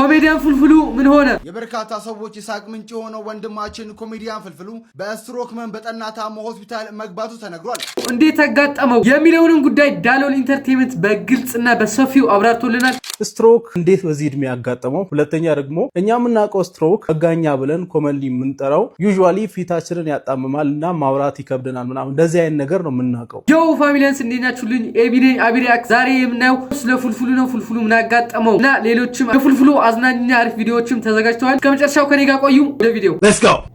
ኮሜዲያን ፍልፍሉ ምን ሆነ? የበርካታ ሰዎች የሳቅ ምንጭ የሆነው ወንድማችን ኮሜዲያን ፍልፍሉ በስትሮክ ህመም በጠና ታሞ ሆስፒታል መግባቱ ተነግሯል። እንዴት አጋጠመው የሚለውንም ጉዳይ ዳሎል ኢንተርቴንመንት በግልጽና በሰፊው አብራርቶልናል። ስትሮክ እንዴት በዚህ እድሜ ያጋጠመው? ሁለተኛ ደግሞ እኛ የምናውቀው ስትሮክ መጋኛ ብለን commonly የምንጠራው usually ፊታችንን ያጣምማል እና ማውራት ይከብደናል ምናምን እንደዚህ አይነት ነገር ነው የምናውቀው። Yo ፋሚሊያንስ፣ እንዴት ናችሁልኝ? ኤቢ ነኝ፣ አቢሪያክ። ዛሬ የምናየው ስለ ፍልፍሉ ነው። ፍልፍሉ ምን አጋጠመው እና ሌሎችም የፍልፍሉ አዝናኝና አሪፍ ቪዲዮዎችም ተዘጋጅተዋል። ከመጨረሻው ከኔ ጋር ቆዩ። ወደ ቪዲዮ።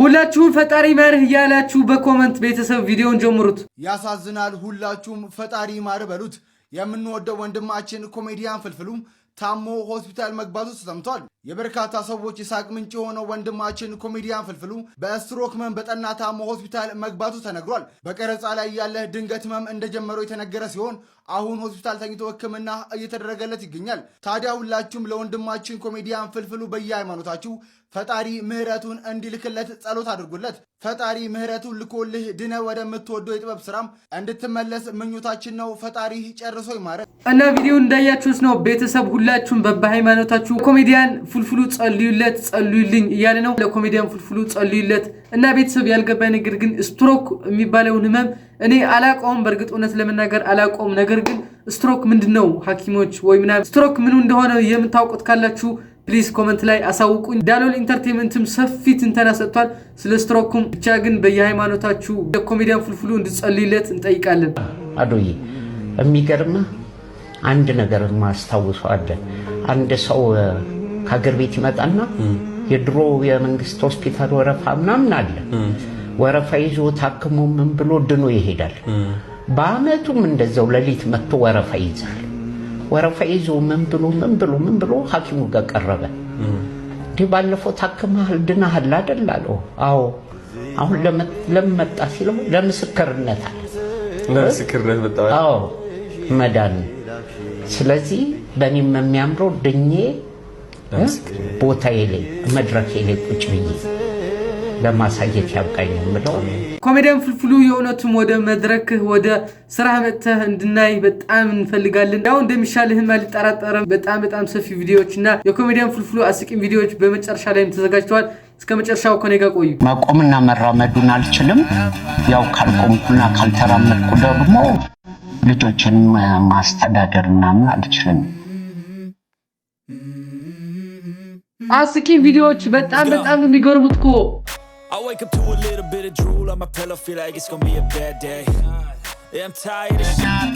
ሁላችሁም ፈጣሪ ይማርህ እያላችሁ በ comment ቤተሰብ ቪዲዮን ጀምሩት። ያሳዝናል። ሁላችሁም ፈጣሪ ይማር በሉት። የምንወደው ወንድማችን ኮሜዲያን ፍልፍሉ ታሞ ሆስፒታል መግባቱ ተሰምቷል። የበርካታ ሰዎች የሳቅ ምንጭ የሆነው ወንድማችን ኮሜዲያን ፍልፍሉ በስትሮክ ህመም በጠና ታሞ ሆስፒታል መግባቱ ተነግሯል። በቀረጻ ላይ ያለ ድንገት ህመም እንደጀመረው የተነገረ ሲሆን አሁን ሆስፒታል ተኝቶ ሕክምና እየተደረገለት ይገኛል። ታዲያ ሁላችሁም ለወንድማችን ኮሜዲያን ፍልፍሉ በየሃይማኖታችሁ ፈጣሪ ምሕረቱን እንዲልክለት ጸሎት አድርጉለት። ፈጣሪ ምሕረቱን ልኮልህ ድነህ ወደምትወደው የጥበብ ስራም እንድትመለስ ምኞታችን ነው። ፈጣሪ ጨርሶ ይማረ። እና ቪዲዮ እንዳያችሁት ነው ቤተሰብ፣ ሁላችሁም በሃይማኖታችሁ ኮሜዲያን ፍልፍሉ ጸልዩለት፣ ጸልዩልኝ እያለ ነው። ለኮሜዲያን ፍልፍሉ ጸልዩለት። እና ቤተሰብ፣ ያልገባኝ ነገር ግን ስትሮክ የሚባለውን ህመም እኔ አላውቀውም። በእርግጥ እውነት ለመናገር አላውቀውም። ነገር ግን ስትሮክ ምንድን ነው? ሐኪሞች ወይ ምናምን ስትሮክ ምኑ እንደሆነ የምታውቁት ካላችሁ please comment ላይ አሳውቁኝ። ዳሎል ኢንተርቴንመንትም ሰፊ ትንተና ሰጥቷል ስለ ስትሮኩም። ብቻ ግን በየሃይማኖታችሁ ለኮሜዲያን ፍልፍሉ እንድጸልዩለት እንጠይቃለን። አዶዬ፣ የሚገርምህ አንድ ነገር ማስታውሰው አለ። አንድ ሰው ከሀገር ቤት ይመጣና የድሮ የመንግስት ሆስፒታል ወረፋ ምናምን አለ። ወረፋ ይዞ ታክሞ ምን ብሎ ድኖ ይሄዳል። በአመቱም እንደዛው ሌሊት መጥቶ ወረፋ ይይዛል። ወረፋ ይዞ ምን ብሎ ምን ብሎ ምን ብሎ ሐኪሙ ጋር ቀረበ። እንዲህ ባለፈው ታክመሃል ድናሃል አይደል አለው። አዎ። አሁን ለምን መጣ ሲለው ለምስክርነት አለ። ለምስክርነት መጣ። አዎ፣ መዳን። ስለዚህ በእኔም የሚያምረው ድኜ ቦታዬ ላይ፣ መድረኬ ላይ ቁጭ ብዬ ለማሳየት ያብቃኝ የምለው። ኮሜዲያን ፍልፍሉ፣ የእውነቱም ወደ መድረክህ ወደ ስራህ መጥተህ እንድናይ በጣም እንፈልጋለን። ያው እንደሚሻልህም አልጠራጠርም። በጣም በጣም ሰፊ ቪዲዮዎች እና የኮሜዲያን ፍልፍሉ አስቂኝ ቪዲዮዎች በመጨረሻ ላይም ተዘጋጅተዋል። እስከ መጨረሻው ከኔ ጋር ቆዩ። መቆምና መራመዱን አልችልም። ያው ካልቆምኩና ካልተራመድኩ ደግሞ ልጆችን ማስተዳደር ምናምን አልችልም። አስቂኝ ቪዲዮዎች በጣም በጣም የሚገርሙት እኮ። I wake up to a little bit of drool on my pillow, feel like it's gonna be a bad day. Yeah, I'm tired of shit.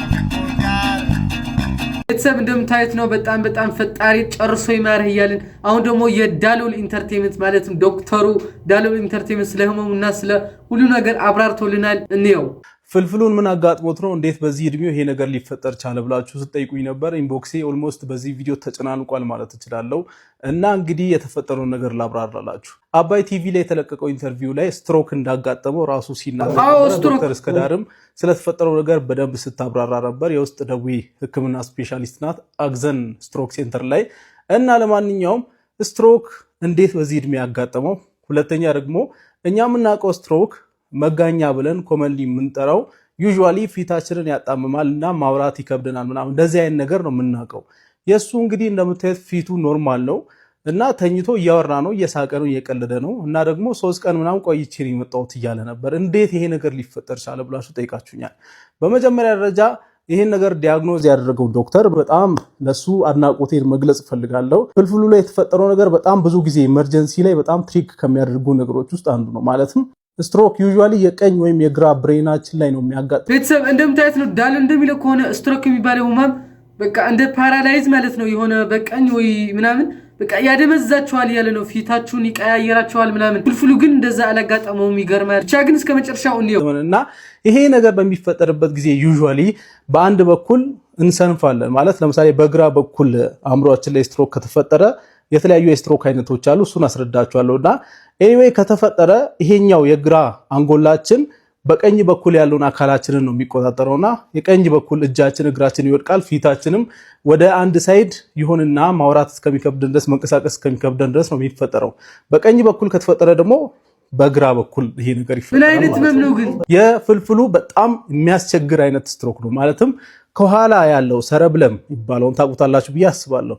ቤተሰብ፣ እንደምታዩት ነው። በጣም በጣም ፈጣሪ ጨርሶ ይማርህ እያልን አሁን ደግሞ የዳሎል ኢንተርቴንመንት ማለትም ዶክተሩ ዳሎል ኢንተርቴንመንት ስለ ህመሙና ስለ ሁሉ ነገር አብራርቶልናል። እንየው። ፍልፍሉን ምን አጋጥሞት ነው፣ እንዴት በዚህ እድሜው ይሄ ነገር ሊፈጠር ቻለ ብላችሁ ስትጠይቁኝ ነበር። Inbox ኤ almost በዚህ ቪዲዮ ተጨናንቋል ማለት እችላለሁ። እና እንግዲህ የተፈጠረውን ነገር ላብራራላችሁ። አባይ ቲቪ ላይ የተለቀቀው interview ላይ ስትሮክ እንዳጋጠመው ራሱ ሲናገር ስትሮክ። ዶክተር እስከዳርም ስለተፈጠረው ነገር በደንብ ስታብራራ ነበር። የውስጥ ደዌ ሕክምና specialist ናት አግዘን stroke center ላይ። እና ለማንኛውም ስትሮክ እንዴት በዚህ እድሜ ያጋጠመው? ሁለተኛ ደግሞ እኛ የምናውቀው ስትሮክ መጋኛ ብለን commonly የምንጠራው usually ፊታችንን ያጣምማል እና ማውራት ይከብደናል ምናምን እንደዚህ አይነት ነገር ነው የምናውቀው። የእሱ እንግዲህ እንደምታዩት ፊቱ normal ነው እና ተኝቶ እያወራ ነው፣ እየሳቀ ነው፣ እየቀለደ ነው። እና ደግሞ 3 ቀን ምናምን ቆይቼ ነው የመጣሁት እያለ ነበር። እንዴት ይሄ ነገር ሊፈጠር ቻለ ብላችሁ ጠይቃችሁኛል። በመጀመሪያ ደረጃ ይህን ነገር diagnose ያደረገው ዶክተር በጣም ለሱ አድናቆቴን መግለጽ እፈልጋለሁ። ፍልፍሉ ላይ የተፈጠረው ነገር በጣም ብዙ ጊዜ emergency ላይ በጣም trick ከሚያደርጉ ነገሮች ውስጥ አንዱ ነው። ማለትም ስትሮክ usually የቀኝ ወይም የግራ brain ኣችን ላይ ነው የሚያጋጥመው። ቤተሰብ፣ እንደምታዩት ነው። ዳሎ እንደሚለው ከሆነ ስትሮክ የሚባለው ህመም በቃ እንደ paralyze ማለት ነው። የሆነ በቀኝ ወይ ምናምን በቃ ያደመዛቸዋል እያለ ነው። ፊታችሁን ይቀያየራቸዋል ምናምን። ፍልፍሉ ግን እንደዛ አላጋጠመውም። ይገርማል። ብቻ ግን እስከ መጨረሻው እንየው። እና ይሄ ነገር በሚፈጠርበት ጊዜ usually በአንድ በኩል እንሰንፋለን ማለት ለምሳሌ በግራ በኩል አእምሯችን ላይ ስትሮክ ከተፈጠረ የተለያዩ የስትሮክ አይነቶች አሉ። እሱን አስረዳችኋለሁ። እና anyway ከተፈጠረ ይሄኛው የግራ አንጎላችን በቀኝ በኩል ያለውን አካላችንን ነው የሚቆጣጠረውና የቀኝ በኩል እጃችን፣ እግራችን ይወድቃል። ፊታችንም ወደ አንድ side ይሆንና ማውራት እስከሚከብደን ድረስ፣ መንቀሳቀስ እስከሚከብደን ድረስ ነው የሚፈጠረው። በቀኝ በኩል ከተፈጠረ ደግሞ በግራ በኩል ይሄ ነገር ምን ይፈጠራል አይነት ማለት ህመም ነው። ነው ግን? የፍልፍሉ በጣም የሚያስቸግር አይነት ስትሮክ ነው። ማለትም ከኋላ ያለው cerebellum የሚባለውን ታውቁታላችሁ ብዬ አስባለሁ።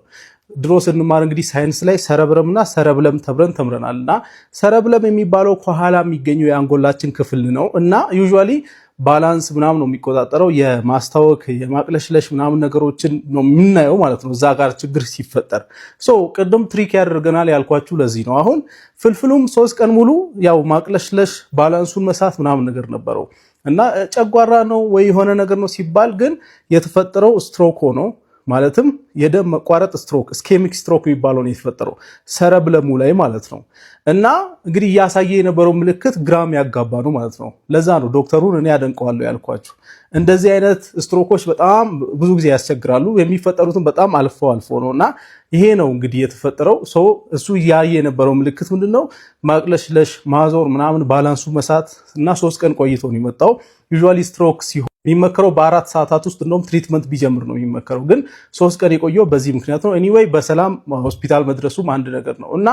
ድሮ ስንማር እንግዲህ ሳይንስ ላይ cerebrum እና cerebellum ተብለን ተምረናል። እና cerebellum የሚባለው ከኋላ የሚገኘው የአንጎላችን ክፍል ነው እና usually balance ምናምን ነው የሚቆጣጠረው። የማስታወክ፣ የማቅለሽለሽ ምናምን ነገሮችን ነው የምናየው ማለት ነው እዛ ጋር ችግር ሲፈጠር። So ቅድም trick ያደርገናል ያልኳችሁ ለዚህ ነው። አሁን ፍልፍሉም 3 ቀን ሙሉ ያው ማቅለሽለሽ፣ balance ኡን መሳት ምናምን ነገር ነበረው እና ጨጓራ ነው ወይ የሆነ ነገር ነው ሲባል ግን የተፈጠረው ስትሮክ ሆኖ፣ ማለትም የደም መቋረጥ stroke፣ ischemic stroke የሚባለው ነው የተፈጠረው cerebellum ኡ ላይ ማለት ነው። እና እንግዲህ እያሳየ የነበረው ምልክት ግራ የሚያጋባ ነው ማለት ነው። ለዛ ነው ዶክተሩን እኔ አደንቀዋለሁ ያልኳችሁ። እንደዚህ አይነት ስትሮኮች በጣም ብዙ ጊዜ ያስቸግራሉ። የሚፈጠሩትን በጣም አልፎ አልፎ ነው እና ይሄ ነው እንግዲህ የተፈጠረው። So እሱ እያየ የነበረው ምልክት ምንድን ነው? ማቅለሽለሽ፣ ማዞር ምናምን፣ balance ኡ መሳት እና 3 ቀን ቆይቶ ነው የመጣው። Usually stroke ሲሆን የሚመከረው በ4 ሰዓታት ውስጥ እንደውም treatment ቢጀምር ነው የሚመከረው። ግን 3 ቀን የቆየው በዚህ ምክንያት ነው። Anyway በሰላም ሆስፒታል መድረሱም አንድ ነገር ነው እና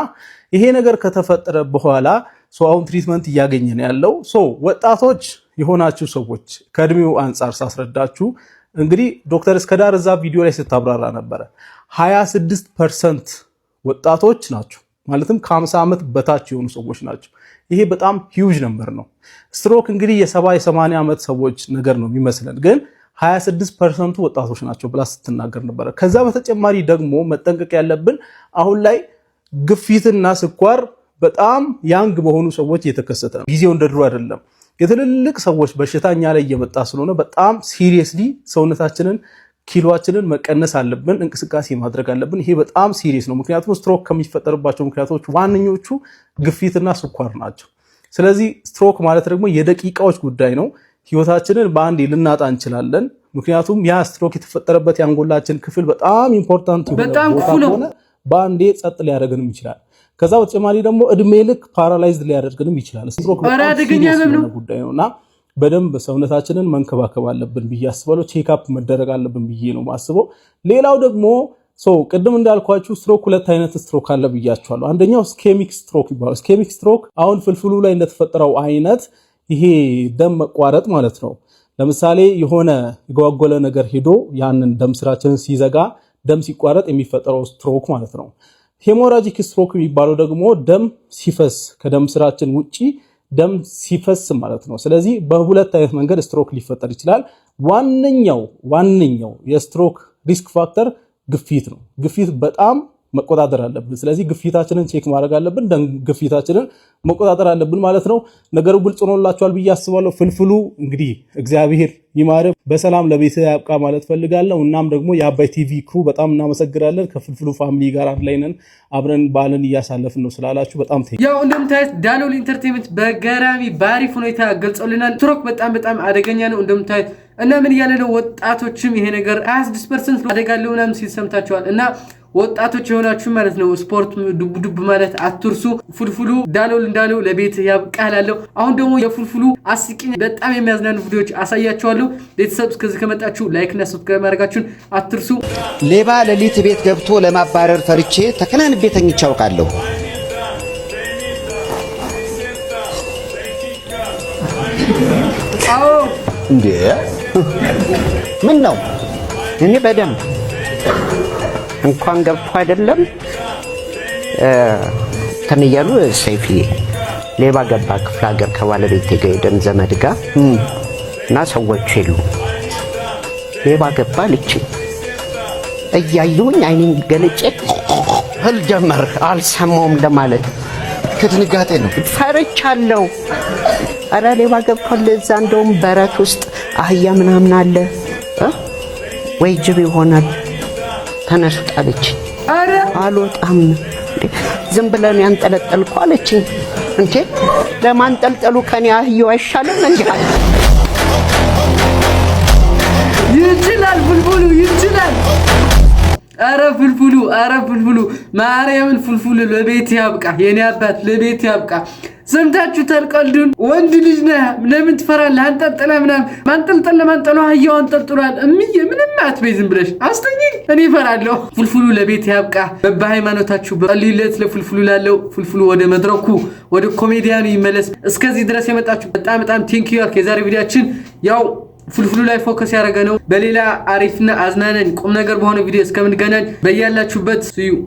ይሄ ነገር ከተፈጠረ በኋላ አሁን treatment እያገኘ ነው ያለው። So ወጣቶች የሆናችሁ ሰዎች ከእድሜው አንጻር ሳስረዳችሁ እንግዲህ ዶክተር እስከዳር እዛ ቪዲዮ ላይ ስታብራራ ነበረ። 26% ወጣቶች ናቸው፣ ማለትም ከ50 ዓመት በታች የሆኑ ሰዎች ናቸው። ይሄ በጣም huge number ነው። ስትሮክ እንግዲህ የ70 የ80 ዓመት ሰዎች ነገር ነው የሚመስለን፣ ግን 26% ቱ ወጣቶች ናቸው ብላ ስትናገር ነበረ። ከዛ በተጨማሪ ደግሞ መጠንቀቅ ያለብን አሁን ላይ ግፊትና ስኳር በጣም young በሆኑ ሰዎች እየተከሰተ ነው። ጊዜው እንደ ድሮ አይደለም። የትልልቅ ሰዎች በሽታ እኛ ላይ እየመጣ ስለሆነ በጣም seriously ሰውነታችንን፣ ኪሎአችንን መቀነስ አለብን፣ እንቅስቃሴ ማድረግ አለብን። ይሄ በጣም serious ነው። ምክንያቱም ስትሮክ ከሚፈጠርባቸው ምክንያቶች ዋነኞቹ ግፊትና ስኳር ናቸው። ስለዚህ ስትሮክ ማለት ደግሞ የደቂቃዎች ጉዳይ ነው። ህይወታችንን በአንዴ ልናጣ እንችላለን። ምክንያቱም ያ ስትሮክ የተፈጠረበት የአንጎላችን ክፍል በጣም important የሆነ በጣም ቦታ ክፉ ነው። ከሆነ በአንዴ ጸጥ ሊያደርገንም ይችላል። ከዛ በተጨማሪ ደግሞ እድሜ ልክ paralyzed ሊያደርግንም ይችላል። ስትሮክ ኧረ በጣም አደገኛ serious ህመም ነው። የሆነ ጉዳይ ነው እና በደንብ ሰውነታችንን መንከባከብ አለብን ብዬ አስባለሁ። Check up መደረግ አለብን ብዬ ነው የማስበው። ሌላው ደግሞ so ቅድም እንዳልኳችሁ ስትሮክ ሁለት አይነት ስትሮክ አለ ብያችኋለሁ። አንደኛው ischemic stroke ይባላል። Ischemic stroke አሁን ፍልፍሉ ላይ እንደተፈጠረው አይነት ይሄ ደም መቋረጥ ማለት ነው። ለምሳሌ የሆነ የጓጎለ ነገር ሄዶ ያንን ደም ስራችንን ሲዘጋ፣ ደም ሲቋረጥ የሚፈጠረው ስትሮክ ማለት ነው። Hemorrhagic stroke የሚባለው ደግሞ ደም ሲፈስ፣ ከደም ስራችን ውጪ ደም ሲፈስ ማለት ነው። ስለዚህ በሁለት አይነት መንገድ ስትሮክ ሊፈጠር ይችላል። ዋነኛው የ stroke risk factor ግፊት ነው። ግፊት በጣም መቆጣጠር አለብን። ስለዚህ ግፊታችንን check ማድረግ አለብን። ደም ግፊታችንን መቆጣጠር አለብን ማለት ነው። ነገሩ ግልጽ ሆኖላችኋል ብዬ አስባለሁ። ፍልፍሉ እንግዲህ እግዚአብሔር ይማር፣ በሰላም ለቤት ያብቃ ማለት ፈልጋለሁ። እናም ደግሞ የአባይ ቲቪ crew በጣም እናመሰግናለን። ከፍልፍሉ family ጋር አንድ ላይ ነን፣ አብረን በዓልን እያሳለፍን ነው ስላላችሁ በጣም ያው እንደምታዩት ዳሎል Entertainment በገራሚ በአሪፍ ሁኔታ ገልጸውልናል። ስትሮክ በጣም በጣም አደገኛ ነው እንደምታዩት እና ምን እያለ ነው? ወጣቶችም ይሄ ነገር 26% አደጋ አለው ምናምን ሲል ሰምታችኋል። እና ወጣቶች የሆናችሁ ማለት ነው ስፖርት ዱብ ዱብ ማለት አትርሱ። ፍልፍሉ ዳሎል እንዳለው ለቤት ያብቃላለው። አሁን ደግሞ የፍልፍሉ አስቂኝ በጣም የሚያዝናኑ ቪዲዮዎች አሳያችኋለሁ። ቤተሰብ እስከዚህ ከመጣችሁ like እና subscribe ማድረጋችሁን አትርሱ። ሌባ ሌሊት ቤት ገብቶ ለማባረር ፈርቼ ተከናንቤ ተኝቼ አውቃለሁ። አዎ። እንዴ፣ ምን ነው? እኔ በደንብ እንኳን ገብቶ አይደለም እንትን እያሉ ሰይፍዬ ሌባ ገባ ክፍለ ሀገር ከባለቤቴ ጋር ሄደን ዘመድ ጋር እና ሰዎቹ የሉ፣ ሌባ ገባ አለችኝ። እያየሁኝ አይኔን ገልጬ ህል ጀመር፣ አልሰማውም ለማለት። ከድንጋጤ ነው። ፈርቻለሁ። ኧረ ሌባ ገብቷል። እዛ እንደውም በረት ውስጥ አህያ ምናምን አለ እ ወይ ጅብ ይሆናል። ተነሱ አለችኝ። አረ። አልወጣም። እንዴ፣ ዝም ብለን ያንጠለጠልኩ አለችኝ። እንዴ፣ ለማንጠልጠሉ ከኔ አህያው አይሻልም እንዴ? ይችላል፣ ፍልፍሉ ይችላል። አረ ፍልፍሉ፣ አረ ፍልፍሉ፣ ማርያምን ፍልፍሉ ለቤት ያብቃ፣ የኔ አባት ለቤት ያብቃ። ሰምታችሁታል ቀልዱን። ወንድ ልጅ ነህ ለምን ትፈራለህ? አንጠልጥለህ ምናምን ማንጠልጠል ለማንጠለው አህያው አንጠልጥሏል። እምዬ ምንም አትበይ፣ ዝም ብለሽ አስተኝኝ። እኔ እፈራለሁ። ፍልፍሉ ለቤት ያብቃ። በሃይማኖታችሁ ጸልዩለት ለፍልፍሉ ላለው ፍልፍሉ ወደ መድረኩ ወደ ኮሜዲያኑ ይመለስ። እስከዚህ ድረስ የመጣችሁ በጣም በጣም thank you። የዛሬ ቪዲዮአችን ያው ፍልፍሉ ላይ focus ያደረገ ነው። በሌላ አሪፍና አዝናኝ ቁም ነገር በሆነ ቪዲዮ እስከምንገናኝ በያላችሁበት see you።